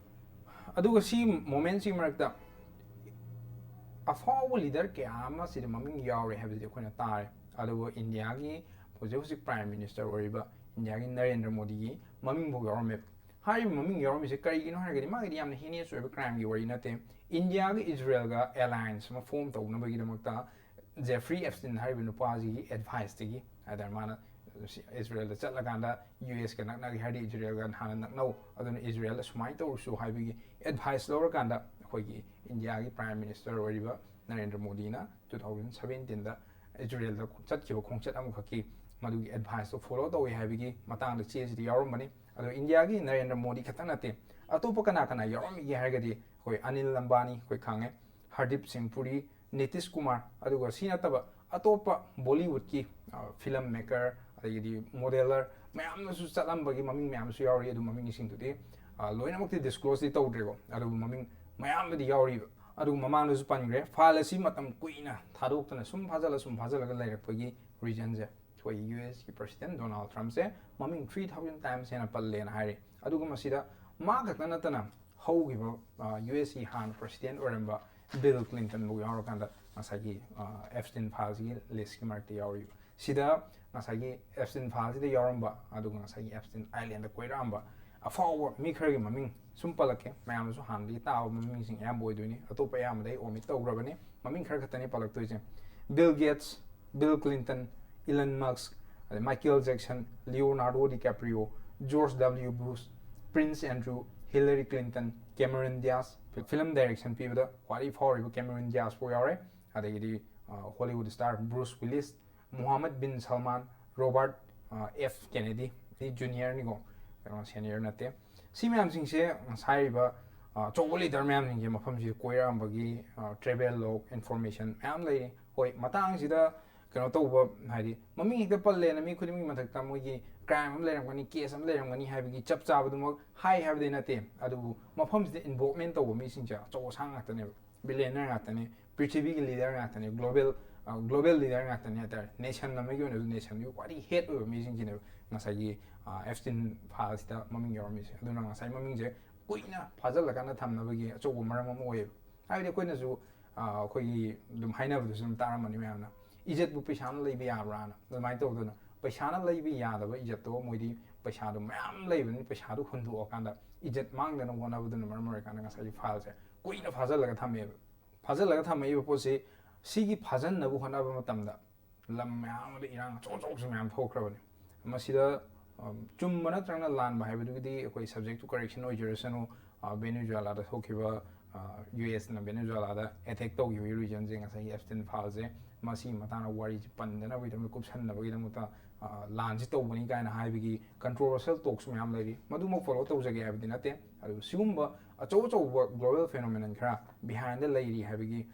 ꯑꯗꯨꯒ ꯁꯤ ꯃꯣꯃꯦꯟꯁꯤꯒꯤ ꯃꯔꯛꯇ ꯑꯐꯥꯎꯕ ꯂꯤꯗꯔ ꯀꯌꯥ ꯑꯃ ꯁꯤꯗ ꯃꯃꯤꯡ ꯌꯥꯎꯔꯦ ꯍꯥꯏꯕꯁꯤꯗꯤ ꯑꯩꯈꯣꯏꯅ ꯇꯥꯔꯦ꯫ ꯑꯗꯨꯕꯨ ꯏꯟꯗꯤꯌꯥꯒꯤ ꯍꯧꯖꯤꯛ ꯍꯧꯖꯤꯛ ꯄ꯭ꯔꯥꯏꯝ ꯃꯤꯅꯤꯁꯇꯔ ꯑꯣꯏꯔꯤꯕ ꯏꯟꯗꯤꯌꯥꯒꯤ ꯅꯔꯦꯟꯗ꯭ꯔ ꯃꯣꯗꯤꯒꯤ ꯃꯃꯤꯡꯐꯥꯎ ꯌꯥꯎꯔꯝꯃꯦꯕ꯫ ꯍꯥꯏꯔꯤꯕ ꯃꯃꯤꯡ ꯌꯥꯎꯔꯝꯃꯤꯁꯦ ꯀꯔꯤꯒꯤꯅꯣ ꯍꯥꯏꯔꯒꯗꯤ, ꯃꯥꯒꯤꯗꯤ ꯌꯥꯝꯅ ꯍꯤꯅꯤꯌꯁ ꯑꯣꯏꯕ ꯀ꯭ꯔꯥꯏꯝꯒꯤ ꯋꯥꯔꯤ ꯅꯠꯇꯦ꯫ ꯏꯟꯗꯤꯌꯥꯒ ꯏꯖꯔꯦꯜꯒ ꯑꯦꯂꯥꯏꯟꯁ ꯑꯃ ꯐꯣꯝ ꯇꯧꯅꯕꯒꯤꯗꯃꯛꯇ ꯖꯦꯐ꯭ꯔꯤ ꯑꯦꯞꯁꯇꯤꯟ ꯍꯥꯏꯔꯤꯕ ꯅꯨꯄꯥꯁꯤꯒꯤ ꯑꯦꯗꯚꯥꯏꯁꯇꯒꯤ ꯍꯥꯏꯇꯥꯔꯦ, ꯃꯥꯅ ꯏꯖꯔꯦꯜꯗ ꯆꯠꯂꯀꯥꯟꯗ ꯌꯨ ꯑꯦꯁꯀ ꯅꯛꯅꯒꯦ ꯍꯥꯏꯔꯗꯤ ꯏꯖꯔꯦꯜꯒ ꯍꯥꯟꯅ ꯅꯛꯅꯧ, ꯑꯗꯨꯅ ꯏꯖꯔꯦꯜꯗ ꯁꯨꯃꯥꯏꯅ ꯇꯧꯔꯁꯨ ꯍꯥꯏꯕꯒꯤ ꯑꯦꯗꯚꯥꯏꯁ ꯂꯧꯔꯀꯥꯟꯗ ꯑꯩꯈꯣꯏꯒꯤ ꯏꯟꯗꯤꯌꯥꯒꯤ ꯄ꯭ꯔꯥꯏꯝ ꯃꯤꯅꯤꯁꯇꯔ ꯑꯣꯏꯔꯤꯕ ꯅꯔꯦꯟꯗ꯭ꯔ ꯃꯣꯗꯤꯅ ꯇꯨ ꯊꯥꯎꯖꯟ ꯁꯕꯦꯟꯇꯤꯟꯗ ꯏꯖꯔꯦꯜꯗ ꯆꯠꯈꯤꯕ ꯈꯣꯡꯆꯠ ꯑꯃꯈꯛꯀꯤ ꯃꯗꯨꯒꯤ ꯑꯦꯗꯚꯥꯏꯁꯇꯣ ꯐꯣꯂꯣ ꯇꯧꯏ ꯍꯥꯏꯕꯒꯤ ꯃꯇꯥꯡꯗ ꯆꯦꯁꯤꯗ ꯌꯥꯎꯔꯝꯕꯅꯤ꯫ ꯑꯗꯣ ꯏꯟꯗꯤꯌꯥꯒꯤ ꯅꯔꯦꯟꯗ꯭ꯔ ꯃꯣꯗꯤ ꯈꯛꯇ ꯅꯠꯇꯦ, ꯑꯇꯣꯞꯄ ꯀꯅꯥ ꯀꯅꯥ ꯌꯥꯎꯔꯝꯃꯤꯒꯦ ꯍꯥꯏꯔꯒꯗꯤ ꯑꯩꯈꯣꯏ ꯑꯅꯤꯜ ꯑꯝꯕꯥꯅꯤ, ꯑꯩꯈꯣꯏ ꯈꯪꯉꯦ, ꯍꯔꯗꯤꯞ ꯁꯤꯡ ꯄꯨꯔꯤ, ꯅꯤꯇꯤꯁ ꯀꯨꯃꯥꯔ, ꯑꯗꯨꯒ ꯁꯤ ꯅꯠꯇꯕ ꯑꯇꯣꯞꯄ ꯕꯣꯂꯤꯋꯨꯗꯀꯤ ꯐꯤꯂꯝ ꯃꯦꯀꯔ, ꯑꯗꯒꯤꯗꯤ ꯃꯣꯗꯦꯂꯔ ꯃꯌꯥꯝꯅꯁꯨ ꯆꯠꯂꯝꯕꯒꯤ ꯃꯃꯤꯡ ꯃꯌꯥꯝꯁꯨ ꯌꯥꯎꯔꯤ꯫ ꯑꯗꯨ ꯃꯃꯤꯡꯁꯤꯡꯗꯨꯗꯤ ꯑ, ꯂꯣꯏꯅꯃꯛꯇꯤ ꯗꯤꯁꯀ꯭ꯂꯣꯁꯇꯤ ꯇꯧꯗ꯭ꯔꯦꯀꯣ, ꯑꯗꯨꯕꯨ ꯃꯃꯤꯡ ꯃꯌꯥꯝ ꯑꯃꯗꯤ ꯌꯥꯎꯔꯤꯕ꯫ ꯑꯗꯨꯒ ꯃꯃꯥꯡꯗꯁꯨ ꯄꯟꯈ꯭ꯔꯦ, ꯐꯥꯏꯜ ꯑꯁꯤ ꯃꯇꯝ ꯀꯨꯏꯅ ꯊꯥꯗꯣꯛꯇꯅ ꯁꯨꯝ ꯐꯥꯖꯜꯂ ꯁꯨꯝ ꯐꯥꯖꯜꯂꯒ ꯂꯩꯔꯛꯄꯒꯤ ꯔꯤꯖꯟꯁꯦ ꯑꯩꯈꯣꯏ ꯌꯨ ꯑꯦꯁꯀꯤ ꯄ꯭ꯔꯁꯤꯗꯦꯟ ꯗꯣꯅꯥꯜꯗ ꯇ꯭ꯔꯝꯞꯁꯦ ꯃꯃꯤꯡ ꯊ꯭ꯔꯤ ꯊꯥꯎꯖꯟ ꯇꯥꯏꯝꯁ ꯍꯦꯟꯅ ꯄꯜꯂꯦꯅ ꯍꯥꯏꯔꯤ꯫ ꯑꯗꯨꯒ ꯃꯁꯤꯗ ꯃꯥ ꯈꯛꯇ ꯅꯠꯇꯅ ꯍꯧꯈꯤꯕ ꯌꯨ ꯑꯦꯁꯀꯤ ꯍꯥꯟꯅ ꯄ꯭ꯔꯁꯤꯗꯦꯟ ꯑꯣꯏꯔꯝꯕ ꯕꯤꯜ ꯀ꯭ꯂꯤꯟꯇꯟꯕꯨ ꯌꯥꯎꯔꯀꯥꯟꯗ ꯉꯁꯥꯏꯒꯤ ꯑꯦꯞꯁꯇꯤꯟ ꯐꯥꯏꯜꯁꯤꯒꯤ ꯂꯤꯁꯀꯤ ꯃꯔꯛꯇ ꯌꯥꯎꯔꯤꯕ꯫ ꯁꯤꯗ ꯉꯁꯥꯏꯒꯤ ꯑꯦꯞꯁꯇꯤꯟ ꯐꯥꯏꯜꯁꯤꯗ ꯌꯥꯎꯔꯝꯕ, ꯑꯗꯨꯒ ꯉꯁꯥꯏꯒꯤ ꯑꯦꯞꯁꯇꯤꯟ ꯑꯥꯏꯂꯦꯟꯗ ꯀꯣꯏꯔꯛꯑꯝꯕ ꯑꯐꯥꯎꯕ ꯃꯤ ꯈꯔꯒꯤ ꯃꯃꯤꯡ ꯁꯨꯝ ꯄꯜꯂꯛꯀꯦ, ꯃꯌꯥꯝꯅꯁꯨ ꯍꯥꯟꯅꯗꯒꯤ ꯇꯥꯕ ꯃꯃꯤꯡꯁꯤꯡ ꯑꯌꯥꯝꯕ ꯑꯣꯏꯗꯣꯏꯅꯤ꯫ ꯑꯇꯣꯞꯄ ꯑꯌꯥꯝꯕꯗ ꯑꯩ ꯑꯣꯃꯤꯠ ꯇꯧꯈ꯭ꯔꯕꯅꯤ꯫ ꯃꯃꯤꯡ ꯈꯔ ꯈꯛꯇꯅꯤ ꯄꯜꯂꯛꯇꯣꯏꯁꯦ: Bill Gates, Bill Clinton, Elon Musk, ꯑꯗꯩ Michael Jackson, Leonardo DiCaprio, George W Bush, Prince Andrew, Hillary Clinton, Cameron Diaz, film direction ꯄꯤꯕꯗ ꯈ꯭ꯋꯥꯏꯗꯒꯤ ꯐꯥꯎꯔꯤꯕ ꯀꯦꯃꯦꯔꯟ ꯗꯤꯌꯥꯁ ꯐꯥꯎ ꯌꯥꯎꯔꯦ꯫ ꯑꯗꯒꯤꯗꯤ Hollywood star Bruce Willis, Muhammad bin Salman, Robert F Kennedy, ꯁꯤ ꯖꯨꯅꯤꯌꯔꯅꯤꯀꯣ, ꯀꯩꯅꯣ, ꯁꯦꯅꯤꯌꯔ ꯅꯠꯇꯦ꯫ ꯁꯤ ꯃꯌꯥꯝꯁꯤꯡꯁꯦ ꯍꯥꯏꯔꯤꯕ ꯑ, ꯑꯆꯧꯕ ꯂꯤꯗꯔ ꯃꯌꯥꯝꯁꯤꯡꯁꯦ ꯃꯐꯝꯁꯤꯗ ꯀꯣꯏꯔꯛꯑꯝꯕꯒꯤ ꯇ꯭ꯔꯦꯚꯦꯜ ꯂꯣꯛ ꯏꯟꯐꯣꯔꯃꯦꯁꯟ ꯃꯌꯥꯝ ꯂꯩꯔꯤ꯫ ꯍꯣꯏ, ꯃꯇꯥꯡꯁꯤꯗ ꯀꯩꯅꯣ ꯇꯧꯕ ꯍꯥꯏꯗꯤ, ꯃꯃꯤꯡ ꯍꯦꯛꯇ ꯄꯜꯂꯦꯅ ꯃꯤ ꯈꯨꯗꯤꯡꯃꯛꯀꯤ ꯃꯊꯛꯇ ꯃꯣꯏꯒꯤ ꯀ꯭ꯔꯥꯏꯝ ꯑꯃ ꯂꯩꯔꯝꯒꯅꯤ, ꯀꯦꯁ ꯑꯃ ꯂꯩꯔꯝꯒꯅꯤ ꯍꯥꯏꯕꯒꯤ ꯆꯞ ꯆꯥꯕꯗꯨꯃꯛ ꯍꯥꯏ ꯍꯥꯏꯕꯗꯤ ꯅꯠꯇꯦ꯫ ꯑꯗꯨꯕꯨ ꯃꯐꯝꯁꯤꯗ ꯏꯟꯚꯣꯜꯞꯃꯦꯟ ꯇꯧꯕ ꯃꯤꯁꯤꯡꯁꯦ ꯑꯆꯧ ꯑꯁꯥꯡ ꯉꯥꯛꯇꯅꯦꯕ, ꯕꯤꯂꯤꯌꯅꯔ ꯉꯥꯛꯇꯅꯤ, ꯄ꯭ꯔꯤꯊꯤꯕꯤꯒꯤ ꯂꯤꯗꯔ ꯉꯥꯛꯇꯅꯤ, ꯒ꯭ꯂꯣꯕꯦꯜ ꯒ꯭ꯂꯣꯕꯦꯜ ꯂꯤꯗꯔ ꯉꯥꯛꯇꯅꯤ ꯍꯥꯏꯇꯥꯔꯦ꯫ ꯅꯦꯁꯟ ꯑꯃꯒꯤ ꯑꯣꯏꯅꯁꯨ ꯅꯦꯁꯟꯒꯤ ꯈ꯭ꯋꯥꯏꯗꯒꯤ ꯍꯦꯗ ꯑꯣꯏꯕ ꯃꯤꯁꯤꯡꯁꯤꯅꯦꯕ ꯉꯁꯥꯏꯒꯤ ꯑꯦꯞꯁꯇꯤꯟ ꯐꯥꯏꯜꯁꯤꯗ ꯃꯃꯤꯡ ꯌꯥꯎꯔꯝꯃꯤꯁꯦ꯫ ꯑꯗꯨꯅ ꯉꯁꯥꯏ ꯃꯃꯤꯡꯁꯦ ꯀꯨꯏꯅ ꯐꯥꯖꯤꯜꯂꯀꯥꯟꯗ ꯊꯝꯅꯕꯒꯤ ꯑꯆꯧꯕ ꯃꯔꯝ ꯑꯃ ꯑꯣꯏꯌꯦꯕ꯫ ꯍꯥꯏꯕꯗꯤ ꯑꯩꯈꯣꯏꯅꯁꯨ ꯑ, ꯑꯩꯈꯣꯏꯒꯤ ꯑꯗꯨꯝ ꯍꯥꯏꯅꯕꯗꯨꯁꯨ ꯑꯗꯨꯝ ꯇꯥꯔꯝꯃꯅꯤ ꯃꯌꯥꯝꯅ, "ꯏꯖꯠꯄꯨ ꯄꯩꯁꯥꯅ ꯂꯩꯕ ꯌꯥꯕ꯭ꯔꯥꯅ?" ꯑꯗꯨꯃꯥꯏꯅ ꯇꯧꯗꯅ ꯄꯩꯁꯥꯅ ꯂꯩꯕ ꯌꯥꯗꯕ ꯏꯖꯠꯇꯣ ꯃꯣꯏꯗꯤ ꯄꯩꯁꯥꯗꯣ ꯃꯌꯥꯝ ꯂꯩꯕꯅꯤ, ꯄꯩꯁꯥꯗꯣ ꯍꯨꯟꯗꯣꯛꯑꯀꯥꯟꯗ ꯏꯖꯠ ꯃꯥꯡꯗꯅꯕ ꯍꯣꯠꯅꯕꯗꯨꯅ ꯃꯔꯝ ꯑꯣꯏꯔꯀꯥꯟꯗ ꯉꯁꯥꯏꯒꯤ ꯐꯥꯏꯜꯁꯦ ꯀꯨꯏꯅ ꯐꯥꯖꯤꯜꯂꯒ ꯊꯝꯃꯦꯕ꯫ ꯐꯥꯖꯤꯜꯂꯒ ꯊꯝꯃꯛꯏꯕ ꯄꯣꯠꯁꯤ, ꯁꯤꯒꯤ ꯐꯥꯖꯤꯟꯅꯕ ꯍꯣꯠꯅꯕ ꯃꯇꯝꯗ ꯂꯝ ꯃꯌꯥꯝ ꯑꯃꯗ ꯏꯔꯥꯡ ꯑꯆꯧ ꯑꯆꯧꯕꯁꯨ ꯃꯌꯥꯝ ꯊꯣꯛꯈ꯭ꯔꯕꯅꯤ꯫ ꯃꯁꯤꯗ, ꯑ, ꯆꯨꯝꯕ ꯅꯠꯇ꯭ꯔꯒꯅ ꯂꯥꯟꯕ ꯍꯥꯏꯕꯗꯨꯒꯤꯗꯤ ꯑꯩꯈꯣꯏ subject to correction ꯑꯣꯏꯖꯔꯁꯅꯨ꯫ ꯑ, ꯚꯦꯅꯦꯖꯨꯋꯦꯂꯥꯗ ꯊꯣꯛꯈꯤꯕ, ꯑ, ꯌꯨ ꯑꯦꯁꯅ ꯚꯦꯅꯦꯖꯨꯋꯦꯂꯥꯗ ꯑꯦꯇꯦꯛ ꯇꯧꯈꯤꯕꯒꯤ ꯔꯤꯖꯟꯁꯦ ꯉꯁꯥꯏꯒꯤ ꯑꯦꯞꯁꯇꯤꯟ ꯐꯥꯏꯜꯁꯦ ꯃꯁꯤꯒꯤ ꯃꯇꯥꯡꯗ ꯋꯥꯔꯤꯁꯤ ꯄꯟꯗꯅꯕꯒꯤꯗꯃꯛꯇ, ꯀꯨꯞꯁꯟꯅꯕꯒꯤꯗꯃꯛꯇ, ꯑ, ꯂꯥꯟꯁꯤ ꯇꯧꯕꯅꯤ ꯀꯥꯏꯅ ꯍꯥꯏꯕꯒꯤ ꯀꯟꯇ꯭ꯔꯣꯚꯔꯁꯤꯌꯦꯜ ꯇꯣꯛꯁ ꯃꯌꯥꯝ ꯂꯩꯔꯤ꯫ ꯃꯗꯨꯃꯛ ꯐꯣꯂꯣ ꯇꯧꯖꯒꯦ ꯍꯥꯏꯕꯗꯤ ꯅꯠꯇꯦ, ꯑꯗꯨꯕꯨ ꯁꯤꯒꯨꯝꯕ ꯑꯆꯧ ꯑꯆꯧꯕ ꯒ꯭ꯂꯣꯕꯦꯜ ꯐꯦꯅꯣꯃꯦꯅꯟ ꯈꯔ ꯕꯤꯍꯥꯏꯟꯗ ꯂꯩꯔꯤ ꯍꯥꯏꯕꯒꯤ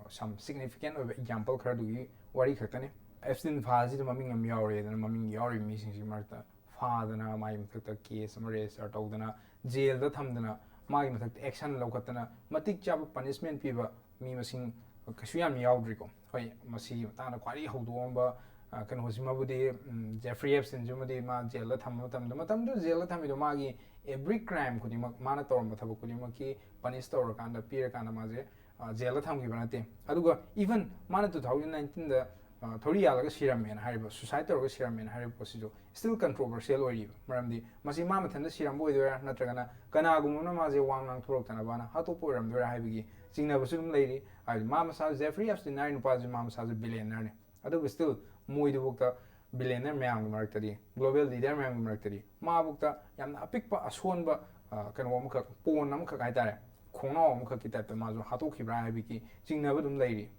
ꯁꯝ ꯁꯤꯒꯅꯤꯐꯤꯀꯦꯟ ꯑꯣꯏꯕ ꯑꯦꯛꯖꯥꯝꯄꯜ ꯈꯔꯗꯨꯒꯤ ꯋꯥꯔꯤ ꯈꯛꯇꯅꯤ꯫ ꯑꯦꯞꯁꯇꯤꯟ ꯐꯥꯜꯁꯤꯗ ꯃꯃꯤꯡ ꯑꯃ ꯌꯥꯎꯔꯦꯗꯅ, ꯃꯃꯤꯡ ꯌꯥꯎꯔꯤꯕ ꯃꯤꯁꯤꯡꯁꯤꯒꯤ ꯃꯔꯛꯇ ꯐꯥꯗꯅ, ꯃꯥꯒꯤ ꯃꯊꯛꯇ ꯀꯦꯁ ꯑꯃ ꯔꯦꯖꯤꯁꯇꯔ ꯇꯧꯗꯅ, ꯖꯦꯜꯗ ꯊꯝꯗꯅ, ꯃꯥꯒꯤ ꯃꯊꯛꯇ ꯑꯦꯛꯁꯟ ꯂꯧꯈꯠꯇꯅ, ꯃꯇꯤꯛ ꯆꯥꯕ ꯄꯅꯤꯁꯃꯦꯟ ꯄꯤꯕ ꯃꯤ ꯃꯁꯤꯡ ꯀꯩꯁꯨ ꯌꯥꯝ ꯌꯥꯎꯗ꯭ꯔꯤꯀꯣ꯫ ꯍꯣꯏ, ꯃꯁꯤꯒꯤ ꯃꯇꯥꯡꯗ ꯈ꯭ꯋꯥꯏꯗꯒꯤ ꯍꯧꯗꯣꯛꯑꯝꯕ ꯑ, ꯀꯩꯅꯣꯁꯤꯃꯕꯨꯗꯤ, ꯎꯝ, ꯖꯦꯐ꯭ꯔꯤ ꯑꯦꯞꯁꯇꯤꯟꯁꯤꯃꯗꯤ ꯃꯥ ꯖꯦꯜꯗ ꯊꯝꯕ ꯃꯇꯝꯗ, ꯃꯇꯝꯗꯨ ꯖꯦꯜꯗ ꯊꯝꯃꯤꯗꯣ ꯃꯥꯒꯤ ꯑꯦꯕ꯭ꯔꯤ ꯀ꯭ꯔꯥꯏꯝ ꯈꯨꯗꯤꯡꯃꯛ, ꯃꯥꯅ ꯇꯧꯔꯝꯕ ꯊꯕꯛ ꯈꯨꯗꯤꯡꯃꯛꯀꯤ ꯄꯅꯤꯁ ꯇꯧꯔꯀꯥꯟꯗ, ꯄꯤꯔꯀꯥꯟꯗ ꯃꯥꯁꯦ, ꯑ, ꯖꯦꯜꯗ ꯊꯝꯈꯤꯕ ꯅꯠꯇꯦ꯫ ꯑꯗꯨꯒ ꯏꯚꯟ ꯃꯥꯅ ꯇꯨ ꯊꯥꯎꯖꯟ ꯅꯥꯏꯟꯇꯤꯟꯗ, ꯑ, ꯊꯧꯔꯤ ꯌꯥꯜꯂꯒ ꯁꯤꯔꯝꯃꯦꯅ ꯍꯥꯏꯔꯤꯕ, ꯁꯨꯁꯥꯏꯠ ꯇꯧꯔꯒ ꯁꯤꯔꯝꯃꯦꯅ ꯍꯥꯏꯔꯤꯕ ꯄꯣꯠꯁꯤꯁꯨ ꯁ꯭ꯇꯤꯜ ꯀꯟꯇ꯭ꯔꯣꯚꯔꯁꯤꯌꯦꯜ ꯑꯣꯏꯔꯤꯕ꯫ ꯃꯔꯝꯗꯤ ꯃꯁꯤ ꯃꯥ ꯃꯊꯟꯇ ꯁꯤꯔꯝꯕ ꯑꯣꯏꯗꯣꯏꯔꯥ, ꯅꯠꯇ꯭ꯔꯒꯅ ꯀꯅꯥꯒꯨꯝꯕ ꯑꯃꯅ ꯃꯥꯁꯦ ꯋꯥ ꯉꯥꯡꯊꯣꯔꯛꯇꯅꯕꯅ ꯍꯥꯠꯇꯣꯛꯄ ꯑꯣꯏꯔꯝꯗꯣꯏꯔꯥ ꯍꯥꯏꯕꯒꯤ ꯆꯤꯡꯅꯕꯁꯨ ꯑꯗꯨꯝ ꯂꯩꯔꯤ꯫ ꯍꯥꯏꯕꯗꯤ ꯃꯥ ꯃꯁꯥ, ꯖꯦꯐ꯭ꯔꯤ ꯑꯦꯞꯁꯇꯤꯟ ꯍꯥꯏꯔꯤꯕ ꯅꯨꯄꯥꯁꯤ ꯃꯥ ꯃꯁꯥꯁꯦ ꯕꯤꯂꯤꯌꯅꯔꯅꯤ꯫ ꯑꯗꯨꯕꯨ ꯁ꯭ꯇꯤꯜ ꯃꯣꯏꯗꯨꯐꯥꯎꯗ ꯕꯤꯂꯤꯌꯅꯔ ꯃꯌꯥꯝꯒꯤ ꯃꯔꯛꯇꯗꯤ, ꯒ꯭ꯂꯣꯕꯦꯜ ꯂꯤꯗꯔ ꯃꯌꯥꯝꯒꯤ ꯃꯔꯛꯇꯗꯤ ꯃꯥꯕꯨꯛꯇ ꯌꯥꯝꯅ ꯑꯄꯤꯛꯄ ꯑꯁꯣꯟꯕ, ꯑ, ꯀꯩꯅꯣ ꯑꯃꯈꯛ, ꯄꯣꯟ ꯑꯃꯈꯛ ꯍꯥꯏꯇꯥꯔꯦ, ꯈꯣꯡꯅꯥꯎ ꯑꯃꯈꯛꯀꯤ ꯇꯥꯏꯞꯇ ꯃꯥꯁꯨ ꯍꯥꯠꯇꯣꯛꯈꯤꯕ꯭ꯔꯥ ꯍꯥꯏꯕꯒꯤ ꯆꯤꯡꯅꯕ ꯑꯗꯨꯝ ꯂꯩꯔꯤ꯫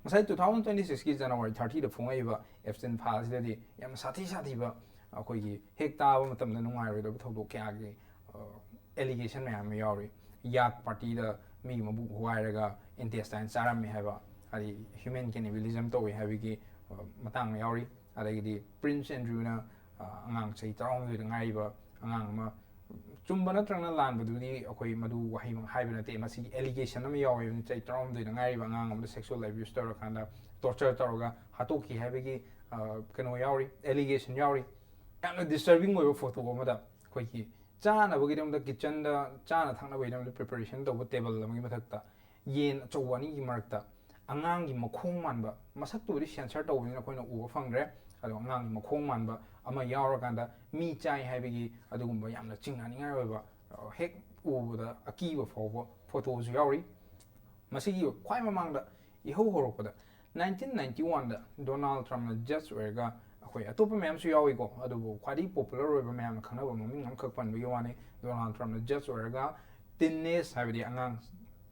ꯉꯁꯥꯏ ꯇꯨ ꯊꯥꯎꯖꯟ ꯇ꯭ꯋꯦꯟꯇꯤ ꯁꯤꯛꯁꯀꯤ ꯖꯅꯋꯥꯔꯤ ꯊꯥꯔꯇꯤꯗ ꯐꯣꯡꯉꯛꯏꯕ ꯑꯦꯞꯁꯇꯤꯟ ꯐꯥꯜꯁꯤꯗꯗꯤ ꯌꯥꯝꯅ ꯁꯥꯊꯤ ꯁꯥꯊꯤꯕ, ꯑꯩꯈꯣꯏꯒꯤ ꯍꯦꯛ ꯇꯥꯕ ꯃꯇꯝꯗ ꯅꯨꯡꯉꯥꯏꯔꯣꯏꯗꯕ ꯊꯧꯗꯣꯛ ꯀꯌꯥꯒꯤ, ꯑ, ꯑꯦꯂꯤꯒꯦꯁꯟ ꯃꯌꯥꯝ ꯑꯃ ꯌꯥꯎꯔꯤ꯫ ꯌꯥꯛ ꯄꯥꯔꯇꯤꯗ ꯃꯤꯒꯤ ꯃꯕꯨꯛ ꯍꯨꯒꯥꯏꯔꯒ ꯏꯟꯇꯦꯁꯇꯥꯏꯟ ꯆꯥꯔꯝꯃꯤ ꯍꯥꯏꯕ, ꯍꯥꯏꯗꯤ ꯍ꯭ꯌꯨꯃꯦꯟ ꯀꯦꯅꯤꯕꯦꯂꯤꯖꯝ ꯇꯧꯏ ꯍꯥꯏꯕꯒꯤ, ꯑ, ꯃꯇꯥꯡ ꯑꯃ ꯌꯥꯎꯔꯤ꯫ ꯑꯗꯒꯤꯗꯤ ꯄ꯭ꯔꯤꯟꯁ ꯑꯦꯟꯗ꯭ꯔꯨꯅ, ꯑ, ꯑꯉꯥꯡ ꯆꯍꯤ ꯇꯔꯥꯍꯨꯝꯗꯣꯏꯗ ꯉꯥꯏꯔꯤꯕ ꯑꯉꯥꯡ ꯑꯃ, ꯆꯨꯝꯕ ꯅꯠꯇ꯭ꯔꯒꯅ ꯂꯥꯟꯕꯗꯨꯗꯤ ꯑꯩꯈꯣꯏ ꯃꯗꯨ ꯋꯥꯍꯩꯃꯛ ꯍꯥꯏꯕ ꯅꯠꯇꯦ, ꯃꯁꯤꯒꯤ ꯑꯦꯂꯤꯒꯦꯁꯟ ꯑꯃ ꯌꯥꯎꯋꯦꯕ, ꯆꯍꯤ ꯇꯔꯥꯍꯨꯝꯗꯣꯏꯗ ꯉꯥꯏꯔꯤꯕ ꯑꯉꯥꯡ ꯑꯃꯗ ꯁꯦꯛꯁꯨꯋꯦꯜ ꯑꯦꯕ꯭ꯌꯨꯁ ꯇꯧꯔꯀꯥꯟꯗ, ꯇꯣꯔꯆꯔ ꯇꯧꯔꯒ ꯍꯥꯠꯇꯣꯛꯈꯤ ꯍꯥꯏꯕꯒꯤ, ꯑ, ꯀꯩꯅꯣ ꯌꯥꯎꯔꯤ, ꯑꯦꯂꯤꯒꯦꯁꯟ ꯌꯥꯎꯔꯤ꯫ ꯌꯥꯝꯅ ꯗꯤꯁꯇꯔꯕꯤꯡ ꯑꯣꯏꯕ ꯐꯣꯇꯣ ꯑꯃꯗ ꯑꯩꯈꯣꯏꯒꯤ ꯆꯥꯅꯕꯒꯤꯗꯃꯛꯇ ꯀꯤꯠꯆꯟꯗ ꯆꯥꯅ ꯊꯛꯅꯕꯒꯤꯗꯃꯛꯇ ꯄ꯭ꯔꯤꯄꯦꯔꯦꯁꯟ ꯇꯧꯕ ꯇꯦꯕꯜ ꯑꯃꯒꯤ ꯃꯊꯛꯇ ꯌꯦꯟ ꯑꯆꯧꯕ ꯑꯅꯤꯒꯤ ꯃꯔꯛꯇ ꯑꯉꯥꯡꯒꯤ ꯃꯈꯣꯡ ꯃꯥꯟꯕ, ꯃꯁꯛꯇꯨꯕꯨꯗꯤ ꯁꯦꯟꯁꯔ ꯇꯧꯕꯅꯤꯅ ꯑꯩꯈꯣꯏꯅ ꯎꯕ ꯐꯪꯗ꯭ꯔꯦ, ꯑꯗꯣ ꯑꯉꯥꯡꯒꯤ ꯃꯈꯣꯡ ꯃꯥꯟꯕ ꯑꯃ ꯌꯥꯎꯔꯀꯥꯟꯗ ꯃꯤ ꯆꯥꯏ ꯍꯥꯏꯕꯒꯤ ꯑꯗꯨꯒꯨꯝꯕ ꯌꯥꯝꯅ ꯆꯤꯡꯅꯅꯤꯡꯉꯥꯏ ꯑꯣꯏꯕ, ꯑ, ꯍꯦꯛ ꯎꯕꯗ ꯑꯀꯤꯕ ꯐꯥꯎꯕ ꯐꯣꯇꯣꯁꯨ ꯌꯥꯎꯔꯤ꯫ ꯃꯁꯤꯒꯤ ꯈ꯭ꯋꯥꯏ ꯃꯃꯥꯡꯗ ꯏꯍꯧ ꯍꯧꯔꯛꯄꯗ ꯅꯥꯏꯟꯇꯤꯟ ꯅꯥꯏꯟꯇꯤ ꯋꯥꯟꯗ ꯗꯣꯅꯥꯜꯗ ꯇ꯭ꯔꯝꯞꯅ ꯖꯖ ꯑꯣꯏꯔꯒ, ꯑꯩꯈꯣꯏ ꯑꯇꯣꯞꯄ ꯃꯌꯥꯝꯁꯨ ꯌꯥꯎꯏꯀꯣ, ꯑꯗꯨꯕꯨ ꯈ꯭ꯋꯥꯏꯗꯒꯤ ꯄꯣꯄꯨꯂꯔ ꯑꯣꯏꯕ ꯃꯌꯥꯝꯅ ꯈꯪꯅꯕ ꯃꯃꯤꯡ ꯑꯃꯈꯛ ꯄꯟꯕꯒꯤ ꯋꯥꯅꯤ, ꯗꯣꯅꯥꯜꯗ ꯇ꯭ꯔꯝꯞꯅ ꯖꯖ ꯑꯣꯏꯔꯒ ꯇꯤꯟ ꯑꯦꯖ, ꯍꯥꯏꯕꯗꯤ ꯑꯉꯥꯡ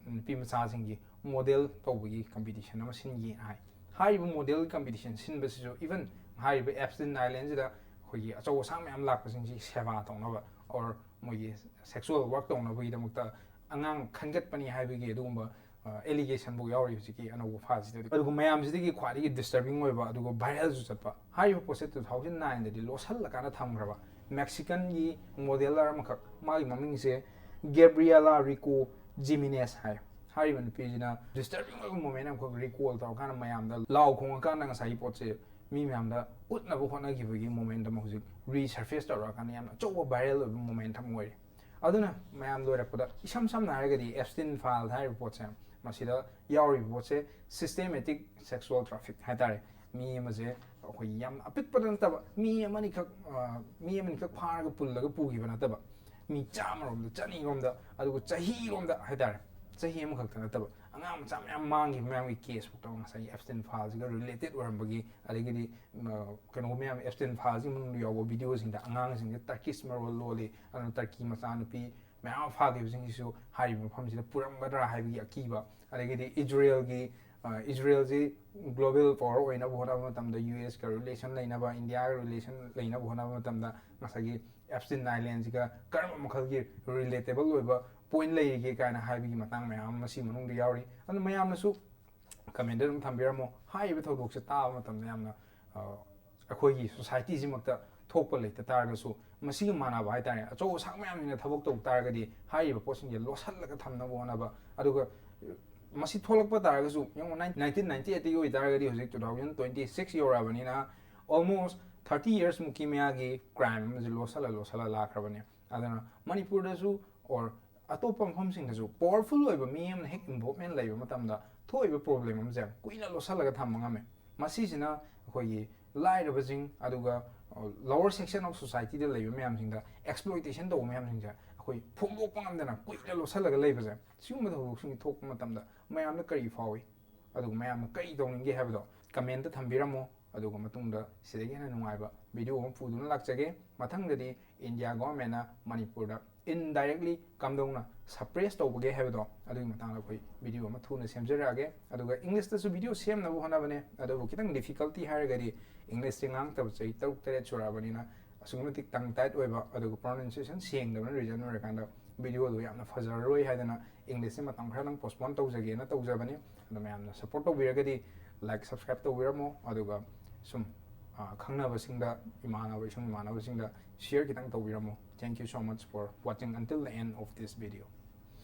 ꯅꯨꯄꯤ ꯃꯆꯥꯁꯤꯡꯒꯤ ꯃꯣꯗꯦꯜ ꯇꯧꯕꯒꯤ ꯀꯝꯄꯤꯇꯤꯁꯟ ꯑꯃ ꯁꯤꯟꯒꯦ ꯍꯥꯏ꯫ ꯍꯥꯏꯔꯤꯕ ꯃꯣꯗꯦꯜ ꯀꯝꯄꯤꯇꯤꯁꯟ ꯁꯤꯟꯕꯁꯤꯁꯨ ꯏꯚꯟ ꯍꯥꯏꯔꯤꯕ ꯑꯦꯞꯁꯇꯤꯟ ꯑꯥꯏꯂꯦꯟꯁꯤꯗ ꯑꯩꯈꯣꯏꯒꯤ ꯑꯆꯧ ꯑꯁꯥꯡ ꯃꯌꯥꯝ ꯂꯥꯛꯄꯁꯤꯡꯁꯤ ꯁꯦꯕꯥ ꯇꯧꯅꯕ ꯑꯣꯔ ꯃꯣꯏꯒꯤ ꯁꯦꯛꯁꯨꯋꯦꯜ ꯋꯥꯔꯛ ꯇꯧꯅꯕꯒꯤꯗꯃꯛꯇ ꯑꯉꯥꯡ ꯈꯟꯒꯠꯄꯅꯤ ꯍꯥꯏꯕꯒꯤ ꯑꯗꯨꯒꯨꯝꯕ ꯑꯦꯂꯤꯒꯦꯁꯟꯐꯥꯎ ꯌꯥꯎꯔꯤ ꯍꯧꯖꯤꯛꯀꯤ ꯑꯅꯧꯕ ꯐꯥꯏꯜꯁꯤꯗꯗꯤ꯫ ꯑꯗꯨꯒ ꯃꯌꯥꯝꯁꯤꯗꯒꯤ ꯈ꯭ꯋꯥꯏꯗꯒꯤ ꯗꯤꯁꯇꯔꯕꯤꯡ ꯑꯣꯏꯕ ꯑꯗꯨꯒ ꯚꯥꯏꯔꯦꯜꯁꯨ ꯆꯠꯄ ꯍꯥꯏꯔꯤꯕ ꯄꯣꯠꯁꯦ two thousand nineꯗꯗꯤ ꯂꯣꯠꯁꯜꯂꯀꯥꯟꯗ ꯊꯝꯈ꯭ꯔꯕ ꯃꯦꯛꯁꯤꯀꯟꯒꯤ ꯃꯣꯗꯦꯂꯔ ꯑꯃꯈꯛ, ꯃꯥꯒꯤ ꯃꯃꯤꯡꯁꯦ ꯒꯦꯕ꯭ꯔꯤꯌꯦꯂꯥ ꯔꯤꯀꯣ ꯖꯤꯃꯤꯅꯦꯁ ꯍꯥꯏ꯫ ꯍꯥꯏꯔꯤꯕ ꯅꯨꯄꯤꯁꯤꯅ ꯗꯤꯁꯇꯔꯕꯤꯡ ꯑꯣꯏꯕ ꯃꯣꯃꯦꯟ ꯑꯃꯈꯛ ꯔꯤꯀꯣꯜ ꯇꯧꯔꯀꯥꯟꯗ ꯃꯌꯥꯝꯗ ꯂꯥꯎ ꯈꯣꯡꯉꯀꯥꯟꯗ ꯉꯁꯥꯏꯒꯤ ꯄꯣꯠꯁꯦ ꯃꯤ ꯃꯌꯥꯝꯗ ꯎꯠꯅꯕ ꯍꯣꯠꯅꯈꯤꯕꯒꯤ ꯃꯣꯃꯦꯟ ꯑꯃ ꯍꯧꯖꯤꯛ ꯔꯤꯁꯔꯐꯦꯁ ꯇꯧꯔꯛꯑꯀꯥꯟꯗ ꯌꯥꯝꯅ ꯑꯆꯧꯕ ꯚꯥꯏꯔꯦꯜ ꯑꯣꯏꯕ ꯃꯣꯃꯦꯟ ꯑꯃ ꯑꯣꯏꯔꯦ꯫ ꯑꯗꯨꯅ ꯃꯌꯥꯝ ꯂꯣꯏꯔꯛꯄꯗ ꯏꯁꯝ ꯁꯝꯅ ꯍꯥꯏꯔꯒꯗꯤ ꯑꯦꯞꯁꯇꯤꯟ ꯐꯥꯏꯜ ꯍꯥꯏꯔꯤꯕ ꯄꯣꯠꯁꯦ, ꯃꯁꯤꯗ ꯌꯥꯎꯔꯤꯕ ꯄꯣꯠꯁꯦ systematic sexual traffic ꯍꯥꯏꯇꯥꯔꯦ꯫ ꯃꯤ ꯑꯃꯁꯦ ꯑꯩꯈꯣꯏꯒꯤ ꯌꯥꯝ ꯑꯄꯤꯛꯄꯗ ꯅꯠꯇꯕ, ꯃꯤ ꯑꯃꯅꯤꯈꯛ, ꯑ, ꯃꯤ ꯑꯃꯅꯤꯈꯛ ꯐꯥꯔꯒ ꯄꯨꯜꯂꯒ ꯄꯨꯈꯤꯕ ꯅꯠꯇꯕ, ꯃꯤ ꯆꯥꯝꯃꯔꯣꯝꯗ, ꯆꯅꯤꯔꯣꯝꯗ, ꯑꯗꯨꯒ ꯆꯍꯤꯔꯣꯝꯗ ꯍꯥꯏꯇꯥꯔꯦ, ꯆꯍꯤ ꯑꯃꯈꯛꯇ ꯅꯠꯇꯕ, ꯑꯉꯥꯡ ꯃꯆꯥ ꯃꯌꯥꯝ ꯃꯥꯡꯈꯤꯕ ꯃꯌꯥꯝꯒꯤ ꯀꯦꯁ ꯐꯥꯎꯗ ꯉꯁꯥꯏꯒꯤ ꯑꯦꯞꯁꯇꯤꯟ ꯐꯥꯏꯜꯁꯤꯒ ꯔꯤꯂꯦꯇꯦꯠ ꯑꯣꯏꯔꯝꯕꯒꯤ, ꯑꯗꯒꯤꯗꯤ, ꯑ, ꯀꯩꯅꯣ ꯃꯌꯥꯝ ꯑꯦꯞꯁꯇꯤꯟ ꯐꯥꯏꯜꯁꯤꯒꯤ ꯃꯅꯨꯡꯗ ꯌꯥꯎꯕ ꯚꯤꯗꯤꯑꯣꯁꯤꯡꯗ ꯑꯉꯥꯡꯁꯤꯡꯁꯦ ꯇꯔꯀꯤꯁ ꯃꯔꯣꯜ ꯂꯣꯜꯂꯤ, ꯑꯗꯨꯅ ꯇꯔꯀꯤ ꯃꯆꯥꯅꯨꯄꯤ ꯃꯌꯥꯝ ꯑꯃ ꯐꯥꯈꯤꯕꯁꯤꯡꯁꯤꯁꯨ ꯍꯥꯏꯔꯤꯕ ꯃꯐꯝꯁꯤꯗ ꯄꯨꯔꯝꯒꯗ꯭ꯔꯥ ꯍꯥꯏꯕꯒꯤ ꯑꯀꯤꯕ, ꯑꯗꯒꯤꯗꯤ ꯏꯖꯔꯦꯜꯒꯤ, ꯑ, ꯏꯖꯔꯦꯜꯁꯤ ꯒ꯭ꯂꯣꯕꯦꯜ ꯄꯋꯔ ꯑꯣꯏꯅꯕ ꯍꯣꯠꯅꯕ ꯃꯇꯝꯗ, ꯌꯨ ꯑꯦꯁꯀ ꯔꯤꯂꯦꯁꯟ ꯂꯩꯅꯕ, ꯏꯟꯗꯤꯌꯥꯒ ꯔꯤꯂꯦꯁꯟ ꯂꯩꯅꯕ ꯍꯣꯠꯅꯕ ꯃꯇꯝꯗ ꯉꯁꯥꯏꯒꯤ ꯑꯦꯞꯁꯇꯤꯟ ꯑꯥꯏꯂꯦꯟꯁꯤꯒ ꯀꯔꯝꯕ ꯃꯈꯜꯒꯤ ꯔꯤꯂꯦꯇꯦꯕꯜ ꯑꯣꯏꯕ ꯄꯣꯏꯟ ꯂꯩꯔꯤꯒꯦ ꯀꯥꯏꯅ ꯍꯥꯏꯕꯒꯤ ꯃꯇꯥꯡ ꯃꯌꯥꯝ ꯑꯃ ꯃꯁꯤ ꯃꯅꯨꯡꯗ ꯌꯥꯎꯔꯤ꯫ ꯑꯗꯨ ꯃꯌꯥꯝꯅꯁꯨ ꯀꯃꯦꯟꯗ ꯑꯗꯨꯝ ꯊꯝꯕꯤꯔꯝꯃꯣ꯫ ꯍꯥꯏꯔꯤꯕ ꯊꯧꯗꯣꯛꯁꯦ ꯇꯥꯕ ꯃꯇꯝꯗ ꯌꯥꯝꯅ, ꯑ, ꯑꯩꯈꯣꯏꯒꯤ ꯁꯣꯁꯥꯏꯇꯤꯁꯤꯃꯛꯇ ꯊꯣꯛꯄ ꯂꯩꯇ ꯇꯥꯔꯒꯁꯨ, ꯃꯁꯤꯒ ꯃꯥꯟꯅꯕ ꯍꯥꯏꯇꯥꯔꯦ, ꯑꯆꯧ ꯑꯁꯥꯡ ꯃꯌꯥꯝꯁꯤꯅ ꯊꯕꯛ ꯇꯧ ꯇꯥꯔꯒꯗꯤ ꯍꯥꯏꯔꯤꯕ ꯄꯣꯠꯁꯤꯡꯁꯦ ꯂꯣꯠꯁꯤꯜꯂꯒ ꯊꯝꯅꯕ ꯍꯣꯠꯅꯕ, ꯑꯗꯨꯒ ꯃꯁꯤ ꯊꯣꯛꯂꯛꯄ ꯇꯥꯔꯒꯁꯨ, ꯌꯦꯡꯉꯨ, nineteen ninety eightꯇꯒꯤ ꯑꯣꯏꯇꯥꯔꯒꯗꯤ ꯍꯧꯖꯤꯛ two thousand twenty six ꯌꯧꯔꯛꯑꯕꯅꯤꯅ, almost thirty years ꯃꯨꯛꯀꯤ ꯃꯌꯥꯒꯤ ꯀ꯭ꯔꯥꯏꯝ ꯑꯃꯁꯦ ꯂꯣꯠꯁꯤꯜꯂ ꯂꯣꯠꯁꯤꯜꯂ ꯂꯥꯛꯈ꯭ꯔꯕꯅꯦ꯫ ꯑꯗꯨꯅ ꯃꯅꯤꯄꯨꯔꯗꯁꯨ or ꯑꯇꯣꯞꯄ ꯃꯐꯝꯁꯤꯡꯗꯁꯨ ꯄꯋꯔꯐꯨꯜ ꯑꯣꯏꯕ ꯃꯤ ꯑꯃꯅ ꯍꯦꯛ ꯏꯟꯚꯣꯜꯚꯃꯦꯟ ꯂꯩꯕ ꯃꯇꯝꯗ ꯊꯣꯛꯏꯕ ꯄ꯭ꯔꯣꯕ꯭ꯂꯦꯝ ꯑꯃꯁꯦ ꯀꯨꯏꯅ ꯂꯣꯠꯁꯤꯜꯂꯒ ꯊꯝꯕ ꯉꯝꯃꯦ꯫ ꯃꯁꯤꯁꯤꯅ ꯑꯩꯈꯣꯏꯒꯤ ꯂꯥꯏꯔꯕꯁꯤꯡ, ꯑꯗꯨꯒ, ꯑ, lower section of societyꯗ ꯂꯩꯕ ꯃꯌꯥꯝꯁꯤꯡꯗ ꯑꯦꯛꯁꯄ꯭ꯂꯣꯏꯇꯦꯁꯟ ꯇꯧꯕ ꯃꯌꯥꯝꯁꯤꯡꯁꯦ ꯑꯩꯈꯣꯏ ꯐꯣꯡꯗꯣꯛꯄ ꯉꯝꯗꯅ ꯀꯨꯏꯅ ꯂꯣꯠꯁꯤꯜꯂꯒ ꯂꯩꯕꯁꯦ, ꯁꯤꯒꯨꯝꯕ ꯊꯧꯗꯣꯛꯁꯤꯡ ꯊꯣꯛꯄ ꯃꯇꯝꯗ ꯃꯌꯥꯝꯗ ꯀꯔꯤ ꯐꯥꯎꯏ? ꯑꯗꯨꯒ ꯃꯌꯥꯝꯅ ꯀꯔꯤ ꯇꯧꯅꯤꯡꯒꯦ ꯍꯥꯏꯕꯗꯣ ꯀꯃꯦꯟꯇ ꯊꯝꯕꯤꯔꯝꯃꯣ꯫ ꯑꯗꯨꯒ ꯃꯇꯨꯡꯗ ꯁꯤꯗꯒꯤ ꯍꯦꯟꯅ ꯅꯨꯡꯉꯥꯏꯕ ꯚꯤꯗꯤꯑꯣ ꯑꯃ ꯄꯨꯗꯨꯅ ꯂꯥꯛꯆꯒꯦ꯫ ꯃꯊꯪꯗꯗꯤ ꯏꯟꯗꯤꯌꯥ ꯒꯣꯚꯔꯟꯃꯦꯟꯠꯅ ꯃꯅꯤꯄꯨꯔꯗ ꯏꯟꯗꯥꯏꯔꯦꯛꯂꯤ ꯀꯝꯗꯧꯅ ꯁꯄ꯭ꯔꯦꯁ ꯇꯧꯕꯒꯦ ꯍꯥꯏꯕꯗꯣ, ꯑꯗꯨꯒꯤ ꯃꯇꯥꯡꯗ ꯑꯩꯈꯣꯏ ꯚꯤꯗꯤꯑꯣ ꯑꯃ ꯊꯨꯅ ꯁꯦꯝꯖꯔꯛꯑꯒꯦ꯫ ꯑꯗꯨꯒ ꯏꯪꯂꯤꯁꯇꯁꯨ ꯚꯤꯗꯤꯑꯣ ꯁꯦꯝꯅꯕ ꯍꯣꯠꯅꯕꯅꯦ, ꯑꯗꯨꯕꯨ ꯈꯤꯇꯪ ꯗꯤꯐꯤꯀꯜꯇꯤ ꯍꯥꯏꯔꯒꯗꯤ ꯏꯪꯂꯤꯁꯁꯦ ꯉꯥꯡꯉꯛꯇꯕ ꯆꯍꯤ ꯇꯔꯨꯛ ꯇꯔꯦꯠ ꯁꯨꯔꯛꯑꯕꯅꯤꯅ ꯑꯁꯨꯛꯀꯤ ꯃꯇꯤꯛ ꯇꯪ ꯇꯥꯏꯠ ꯑꯣꯏꯕ, ꯑꯗꯨꯒ ꯄ꯭ꯔꯣꯅꯟꯁꯤꯌꯦꯁꯟ ꯁꯦꯡꯗꯕꯅ ꯔꯤꯖꯟ ꯑꯣꯏꯔꯀꯥꯟꯗ ꯚꯤꯗꯤꯑꯣꯗꯣ ꯌꯥꯝꯅ ꯐꯖꯔꯔꯣꯏ ꯍꯥꯏꯗꯅ ꯏꯪꯂꯤꯁꯁꯦ ꯃꯇꯝ ꯈꯔꯗꯪ postpone ꯇꯧꯖꯒꯦꯅ ꯇꯧꯖꯕꯅꯤ꯫ ꯑꯗꯣ ꯃꯌꯥꯝꯅ support ꯇꯧꯕꯤꯔꯒꯗꯤ like, subscribe ꯇꯧꯕꯤꯔꯝꯃꯣ꯫ ꯑꯗꯨꯒ ꯁꯨꯝ ꯑ, ꯈꯪꯅꯕꯁꯤꯡꯗ, ꯏꯃꯥꯟꯅꯕ, ꯏꯁꯨꯡ ꯏꯃꯥꯟꯅꯕꯁꯤꯡꯗ share ꯈꯤꯇꯪ ꯇꯧꯕꯤꯔꯝꯃꯣ꯫ Thank you so much for watching until the end of this video.